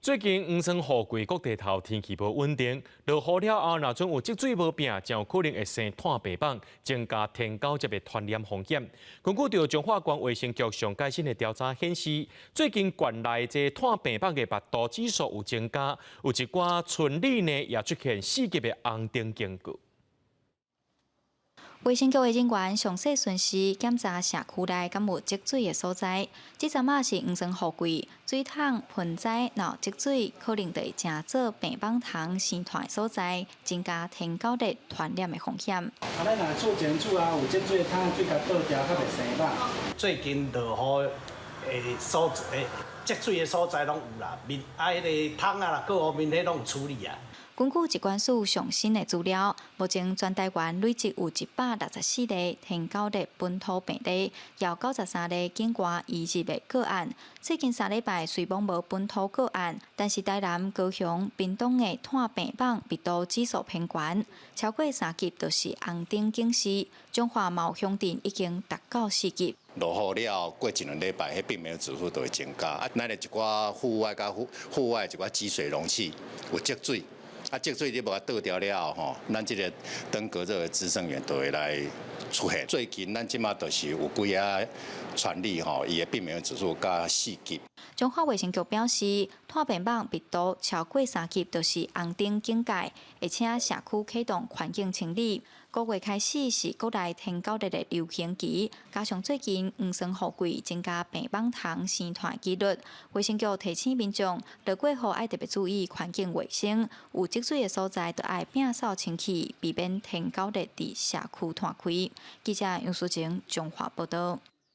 最近黃酸雨季各地頭天氣無穩定，落雨了後，若準有積水無摒，就有可能會生炭病蠓，增加天狗隻的傳染風險。根據著彰化縣衛生局上蓋新的調查顯示，最近縣內這炭病蠓的密度指數有增加，有一寡村里呢也出現4級的紅燈警告。衛生局的人員詳細巡視檢查社區內敢有積水的所在。這陣仔是黃酸雨季，水桶、盆栽若有積水，可能就會成做病蠓蟲生湠的所在，增加天狗熱傳染的風險。啊，咱若厝前厝後有積水，桶水共倒掉，較袂生蠓。最近落雨的所在，積水的所在攏有啦，面啊，彼个桶啊，各方面彼攏有處理啊。根據疾管署上新的資料，目前全台灣累計有164例天狗熱本土病例，有93例境外移入的個案。最近3禮拜雖罔無本土個案，但是台南、高雄、屏東的炭病蠓密度指數偏懸，超過3級就是紅燈警示。彰化嘛有鄉鎮已經達到4級。落雨了後，過一兩禮拜，彼病媒指數就會增加。啊，咱的一寡戶外佮戶外一寡積水容器有積水。啊，積水你無共倒掉了後吼，咱這個登革熱的孳生源就會來出現。最近咱這馬就是有幾仔村里吼，伊的病媒指數到4級。彰化衛生局表示，炭病蠓密度超過3級就是紅燈警戒，而且社區啟動環境清理。5月開始是國內天狗熱的流行期，加上最近黃酸雨季增加病蠓蟲生湠幾率，衛生局提醒民眾，落過雨愛特別注意環境衛生，有積水的所在就愛摒掃清氣，避免天狗熱佇社區湠開。記者楊淑晴彰化報道。